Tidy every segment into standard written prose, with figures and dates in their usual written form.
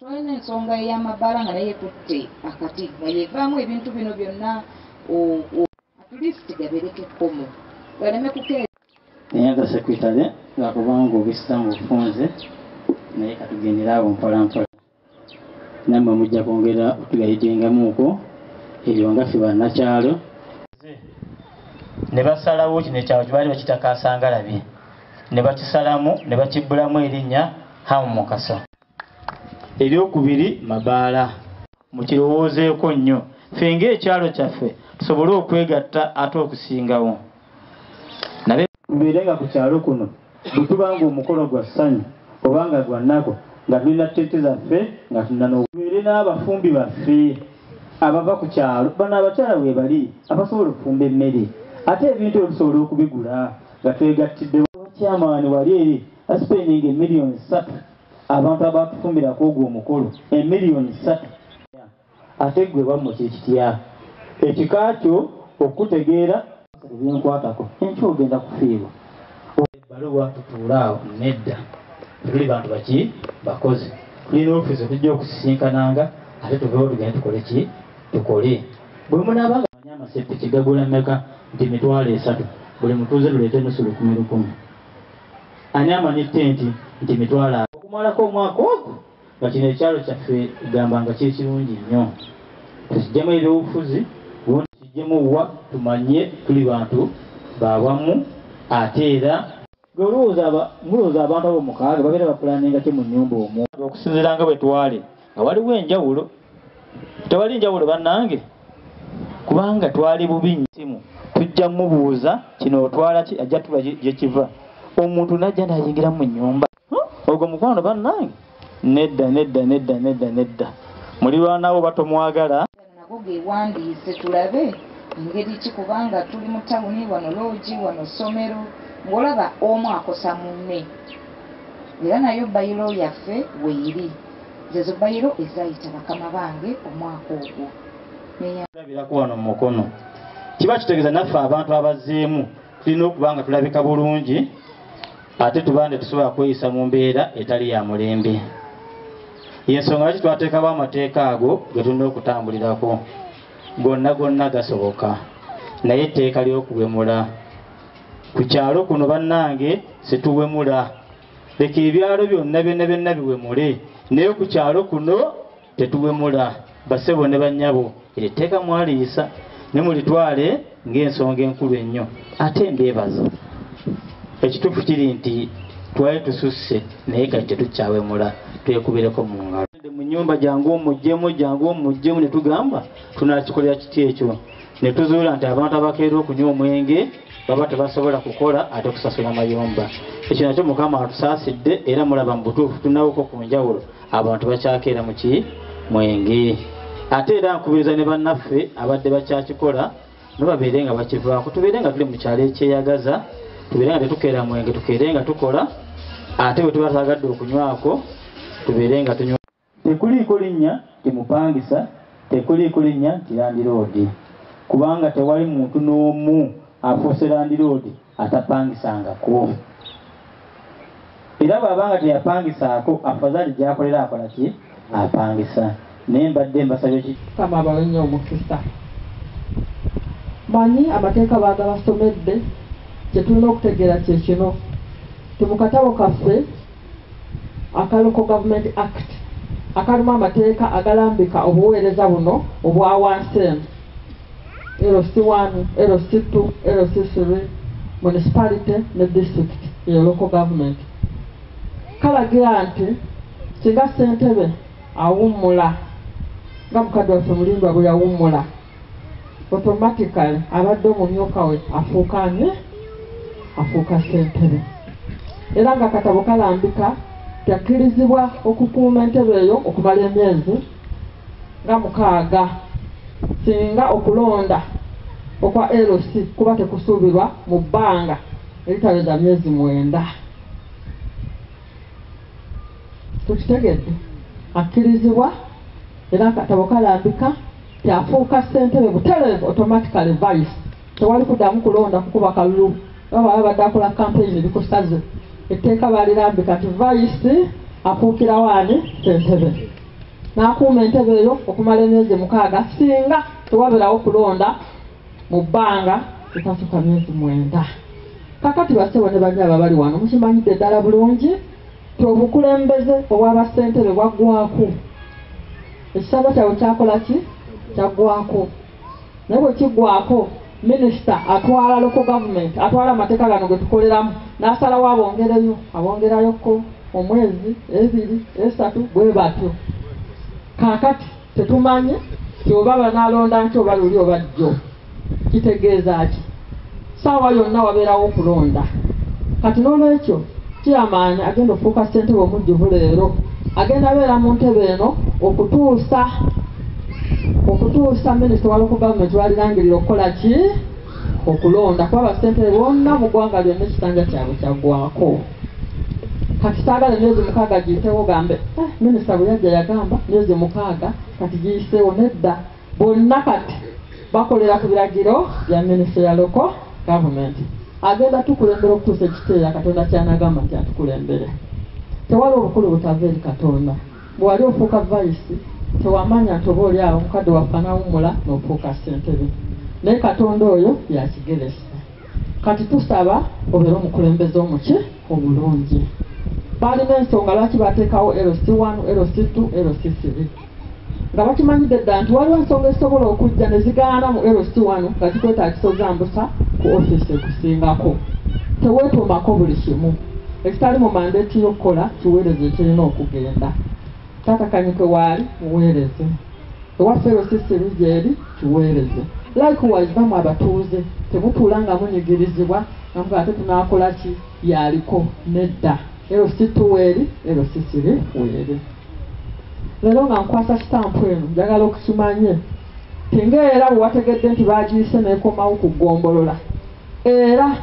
Twalina ensonga ey'amabaala nga naye ekutte akati nga yevaamu ebintu bino byonna, at least gabeereko ekkomo galeme kukeera. Naye secretary lwakubanga obissa mu bufunze, naye katugendere awo mpola mpola, nammwe mujja kwongera otugayidingamuuko ebyo nga ffe bannakyalo. Ne basalawo kino ekyalo kye baali bakiyita Kasangalabi, ne bakisalamu ne bakibbulamu erinnya Hamu Mukasa. Eryokubiri mabaala. Mukirowoozeeko nnyo, ffe ng'ekyalo kyaffe tusobole okwegatta ate okusingawo. Nabe tubeere nga ku kyalo kuno bwe tuba ng'omukolo gwa ssanyu oba nga gwa nnaku nga tulina ttente zaffe nga tulina tubeere n'abafumbi baffe abava ku kyalo. Bano abakyala weebali abasobola okufumba emmere, ate ebintu ebyo tusobola okubigula nga twegattidde. Chairman wali eri aspending 3 million abantu abatufumbirako ogwo omukolo, 3 million. Ate ggwe wammwe kiri kitya? Ekika kyo okutegeera ebyenkwatako, enkya ogenda kufiirwa ebbaluwa tutuule awo. Nedda, tuli bantu baki bakozi, tulina ofiisi tujja okusisinkananga ate tuveewo tugende tukole ki tukole. Bwe munaaba nga manyi amasepiki gagula mmeka, nti 30,000, buli mutuuze tuleete nusu lukumi lukumi. Ani amanyi tenti nti mitwalo okumalako omwaka ogwo nga kino ekyalo kyaffe gamba nga kiri kirungi nnyo. Tukijjemu ebyobufuzi, tukijjemu wa tumanye tuli bantu bawamu. Ate era mulowooza abantu abo mukaaga babeera bapulaninga ki mu nnyumba omwo? Okusinziira nga bwe twali nga waliwo enjawulo, tewali njawulo bannange, kubanga twali bubi nnyo. Tujja mubuuza kino otwala ki, ajja tuba gye kiva. Omuntu najja n'ayingira mu nnyumba ogwo mukwano. Bannange, nedda, nedda, nedda, nedda, nedda. Mulirwanawo batomwagala. Nago gewandiise tulabe engeri ki, kubanga tuli mu tawuni wano, loogi wano, ssomero, ng'olaba omu akosa munne. Era nayo bylaw yaffe weeri, zezo bylaw ezayita bakama bange omwaka ogwo. Tulabirako wano mu mukono, kiba kitegeeza naffe abantu abazzeemu tulina okuba nga tulabika bulungi, ate tuba nti tusobola kweyisa mu mbeera etali ya mulembe. Yensonga lwaki twateekawo amateeka ago ge tulina okutambulirako. Gonna gonna gasoboka, naye etteeka ly'okuwemula ku kyalo kuno, bannange, situwemula. Leka ebyalo byonna byonna byonna biwemule, naye ku kyalo kuno tetuwemula. Basebo ne bannyabo, eryo etteeka mwaliyisa ne mulitwale ng'ensonga enkulu ennyo. Ate mbeebaza, ekituufu kiri nti twali tususse, naye kati tetukyawemula. Twekubireko mu ngalo. Mu nnyumba jangu omuggyemu, jangu omuggyemu, ne tugamba tunakikolera kiti ekyo, ne tuzuula nti abantu abakeera okunywa omwenge baba tebasobola kukola ate kusasula mayumba. Ekyo nakyo Mukama atusaasidde, era mulaba mu butuufu tunawuko ku njawulo, abantu bakyakeera mu ki mwenge. Ate era nkubiriza ne bannaffe abadde bakyakikola no babeere nga bakivaako, tubeere nga tuli mu kyalo ekyeyagaza, tubeere nga tetukeera mwenge, tukeere nga tukola, ate bwe tuba twagadde okunywako tubeere nga tunywa. Tekuliiko linnya nti mupangisa, tekuliiko linnya nti landlord, kubanga tewali muntu n'omu afuuse landlord atapangisangako. Era bw'abanga teyapangisaako, afazaali gy'akolera akola ki? Apangisa. Naye mbadde mbasabye ki? Mukama abawe nnyo omukisa. Manyi amateeka baagabasomedde. Kye tulina okutegeera kye kino ti mu katabo kaffe aka Local Government Act akalimu amateeka agalambika obuweereza buno obwa wansi eno, LC1, LC2, LC3, municipality ne district, eyo local government, kalagira nti singa ssentebe awummula nga mukadde waffe Mulindwa bwe yawummula, automatically abadde omumyuka we afuuka ani? Afuuka ssentebe. Era nga akatabo kalambika tyakkirizibwa okukuuma entebe eyo okumala emyezi nga 6 singa okulonda okwa LC kuba tekusuubirwa mu bbanga eritaweza myezi 9. Tukitegedde? Akkirizibwa, era akatabo kalambika tyafuuka ssentebe butereevu, automatically vice, tewali kuddamu kulonda kukuba kalulu. Baba babadde akola campaign bikusaze, etteeka balirambika nti vice afuukirawo ani? Ssentebe. N'akuuma entebe eyo okumala emyezi 6 singa tewabeerawo kulonda mu bbanga etasukka myezi 9. Kakati bassebo ne bannyabo abali wano mukimanyidde ddala bulungi ti obukulembeze obw'abassentebe bwaggwako. Ekisanja kyabwe kyakola ki? Kyaggwako. Naye bwe kiggwako, minisita atwala local government, atwala amateeka gano ge tukoleramu, n'asalawo abongereyo, abongerayoko omwezi, 2, 3, bwe batyo. Kaakati tetumanye ti oba banaalonda nki oba luli oba jjo. Kitegeeza ki? Ssaawa yonna wabeerawo okulonda. Kati n'olwekyo chairman agenda okufuuka ssentebe omujjuvu leero, agenda abeera mu ntebe eno okutuusa minisita wa local government lwalirangirira okukola ki? Okulonda, kuba bassentebe bonna mu ggwanga lyonna ekisanja kyabwe kyaggwako. Kati saagala emyezi 6 giyitewo gambe minisita bwe yajja yagamba myezi 6 kati giyiseewo. Nedda, bonna kati bakolera ku biragiro bya minisita ya local government. Agenda tukulembera okutuusa ekiseera Katonda ky'anagamba nti atukulembere. Tewali obukulu butava eri Katonda. Bwe wali ofuuka vice tewamanya nti oba oli awo mukadde waffe anaawummula n'ofuuka ssentebe, naye Katonda oyo yakigeresa. Kati tusaba obeere omukulembeze omuki omulungi. Balina ensonga lwaki bateekawo LC1, LC2, LC3, nga bakimanyidde dda nti waliwo ensonga ezisobola okujja ne zigaana mu LC1 nga zikwetaagisa ozambusa ku ofiisi ekusingako. Teweetuumako buli kimu ekitali mu mandate y'okukola, kiweereze ekirina okugenda. Taata Kanyike waali, muweereze. Ewaffe LC3 gyeri, kiweereze. Likewise bamwe abatuuze temutuula nga munyigirizibwa nga mugaa ate tunaakola ki, yaliko. Nedda, LC2 weeri, LC3 weeri. Leero nga nkwasa sitampu eno, njagala okukimanye ti ng'era bwe wategedde nti baagiyise n'ekomawo ku ggombolola, era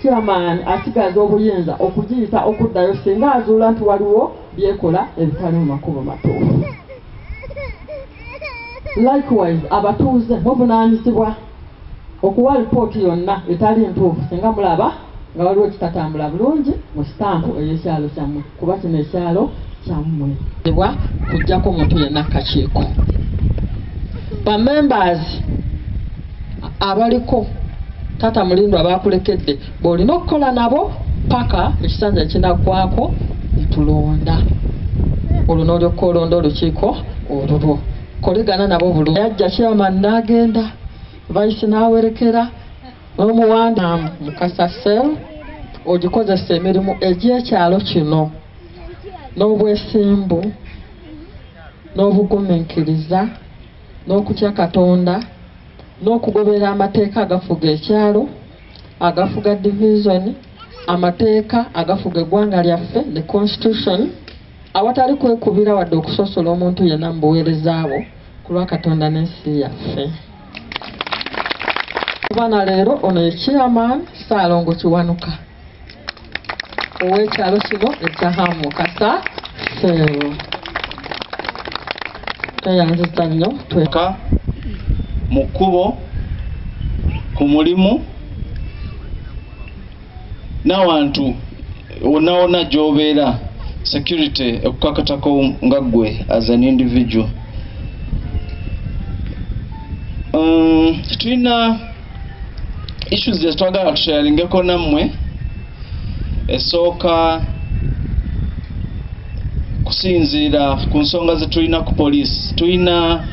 chairman asigaza obuyinza okugiyita okuddayo singa azuula nti waliwo byekola ebitali mu makubo matuufu. Likewise abatuuze muvunaanyizibwa okuwa lipooti yonna etali ntuufu singa mulaba nga waliwo ekitatambula bulungi mu sitampu ey'ekyalo kyammwe, kuba kino ekyalo kyammwe. Kujjako omuntu yenna akakiiko. Bamembers abaliko Taata Mulindwa bakulekedde bw'olina okukola nabo paka ekisanja ekinaggwako netulonda, olwo n'olyoka olonda olukiiko olulwo. Koligana nabo bulungi. Yajja chairman n'agenda, vice n'awerekera n'omuwanda Mukasa Cell, ogikozesa emirimu egy'ekyalo kino n'obwesimbu n'obugumiikiriza n'okutya Katonda n'okugoberera amateeka agafuga ekyalo, agafuga division, amateeka agafuga eggwanga lyaffe, the constitution, awatali kwekubira wadde okusosola omuntu yenna mu buweereza bwo ku lwa Katonda n'ensi yaffe. Abaana leero ono ye chairman Ssaalongo Kiwanuka ow'ekyalo kino ekya Ham Mukasa Cell. Tweyanziza nnyo. Mu kkubo, ku mulimu, n'awantu wonna wonna gy'obeera, security ekukakatako nga ggwe as an individual. Tulina issues zetwagala tusharingeko nammwe. Esooka kusinziira ku nsonga zetulina ku poliisi. Tulina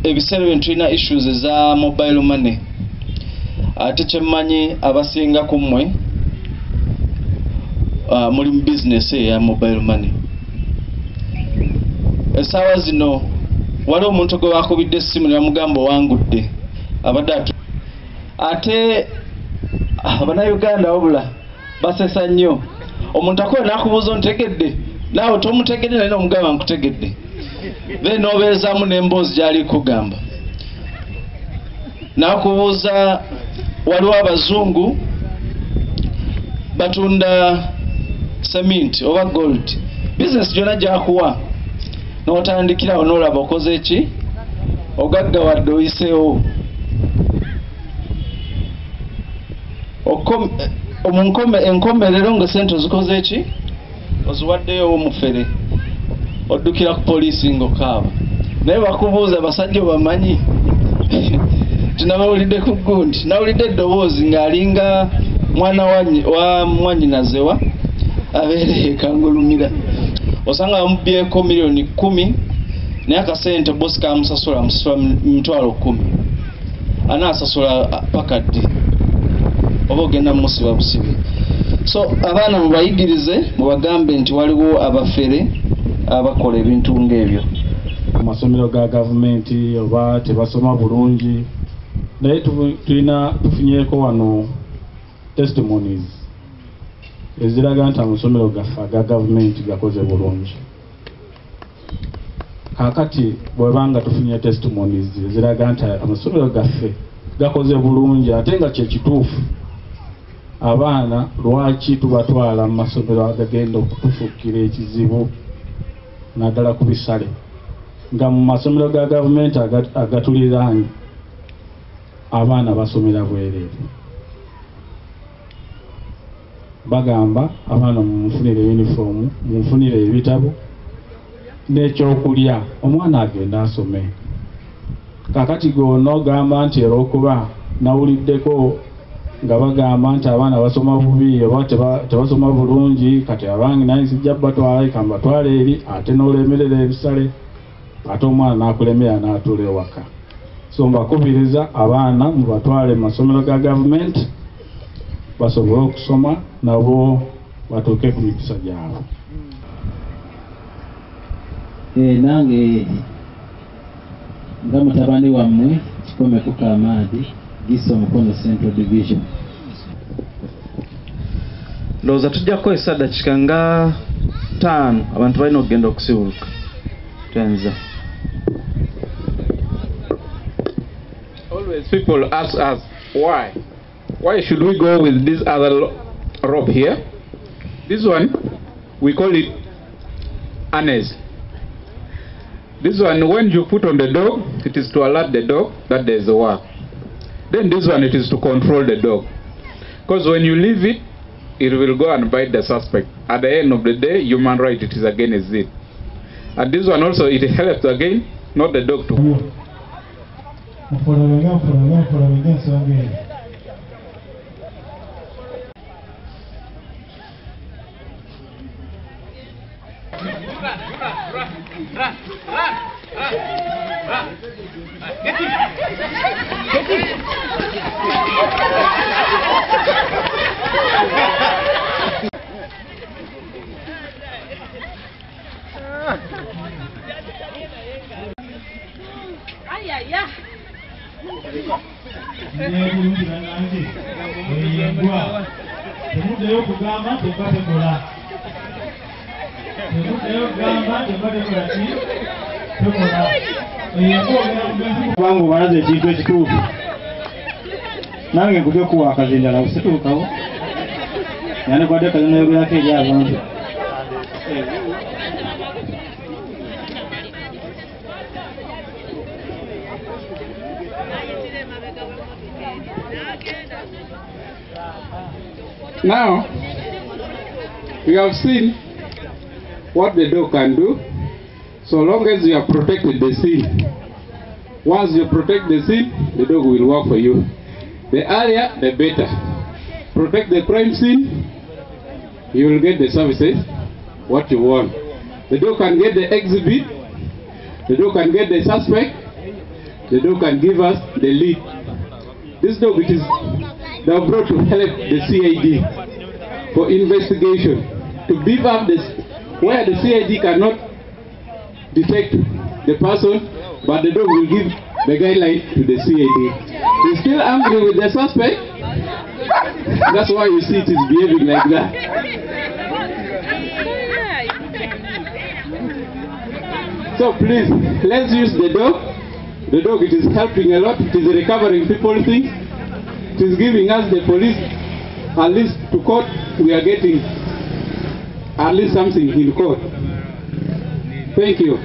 ebiseera bino tulina issues eza mobile money, ate kyemmanyi abasinga ku mmwe muli mu business eya mobile money. Essaawa zino waliwo omuntu gwe bakubidde essimu ne bamugamba owangudde, abadde ate Abannayuganda wabula basesa nnyo. Omuntu akola n'akubuuza ontegedde, naawe tomutegedde naye n'omugamba nkutegedde, then n'obeezaamu n'emboozi gy'ali kugamba. N'akubuuza waliwo abazungu batunda cement oba gold, business gyonna gy'akuwa n'otandikirawo n'olaba okoze ki, ogaggawadde oyiseewo. Enkomerero nga sente ozikoze ki, oziwaddeyo omufere. Oddukira ku poliisi ng'okaaba. Naye bakubuuza basajja obamanyi. Tunabawulidde ku gundi. Nawulidde eddoboozi ng'alinga mwana wa mwannyinazewa abeera e Kangulumira. Osanga bamubyeko 10 million naye akasente bosi kamusasula amusasula 10,000. Anaasasula paka ddi? Oba ogenda mumusiba busibi. So abaana mubayigirize, mubagambe nti waliwo abafere abakola ebintu ng'ebyo. Amasomero ga gavumenti oba tebasoma bulungi, naye tulina tufunyeeko wano testimonies eziraga nti amasomero gaffe aga gavumenti gakoze bulungi. Kaakati bwebanga tufunye testimonies eziraga nti amasomero gaffe gakoze bulungi ate nga kyekituufu, abaana lwaki tubatwala mu masomero agagenda okutufuukira ekizibu naddala ku bisale, nga mu masomero ga gavumenti agatuliraanye abaana basomera bwereere? Bagamba abaana mumufunire yunifoomu, mumufunire ebitabo n'ekyokulya, omwana agenda asome. Kakati g'onoogamba nti era okuba nawuliddeko nga bagamba nti abaana basoma bubi oba tebasoma bulungi, kati abange naye sijja batwala, kambatwala eri, ate n'olemerera ebisale, ate omwana n'akulemera n'atuula ewaka. So mbakubiriza abaana mubatwale mu masomero ga gavumenti basobole okusoma nabo batuuke ku mikisa gyabwe. Nange nga mutabani wammwe Kikomeko Kamaadi Giso, Mukono Central Division. Ndowooza tujja kukozesa ddakiika nga 5, abantu balina okugenda okusibuka twenza. Always people ask us why. Why should we go with this other rope here? This one, we call it harness. This one, when you put on the dog, it is to alert the dog that there is a work. Then this one, it is to control the dog. Because when you leave it, it will go and bite the suspect. At the end of the day, human right, it is against it. And this one also, it helps again, not the dog to Mufolowenga, mufolowenga, mufolowenga ensonga eyo. Run, run, run, run, run. Get in. Get in. Ndiye bulungi bannange, eyo embwa temuddeyo okugamba nti embwa tekola, temuddeyo okugamba nti embwa tekola ki, tekola. Eyo embwa ogenda kugenzi kubanga obalaze ekintu ekituufu. Nange nkujja okuwa akazindala busituukawo yandikwadde kazinoyogerako eri abantu. Now, we have seen what the dog can do, so long as you have protected the scene. Once you protect the scene, the dog will work for you. The earlier, the better. Protect the crime scene, you will get the services, what you want. The dog can get the exhibit, the dog can get the suspect, the dog can give us the lead. This dog, it is they are brought to help the CID for investigation, to beef up this where the CID cannot detect the person, but the dog will give the guideline to the CID. He's still angry with the suspect. That's why you see it is behaving like that. So please, let's use the dog. The dog, it is helping a lot. It is recovering people things. It is giving us the police, at least to court, we are getting at least something in court. Thank you.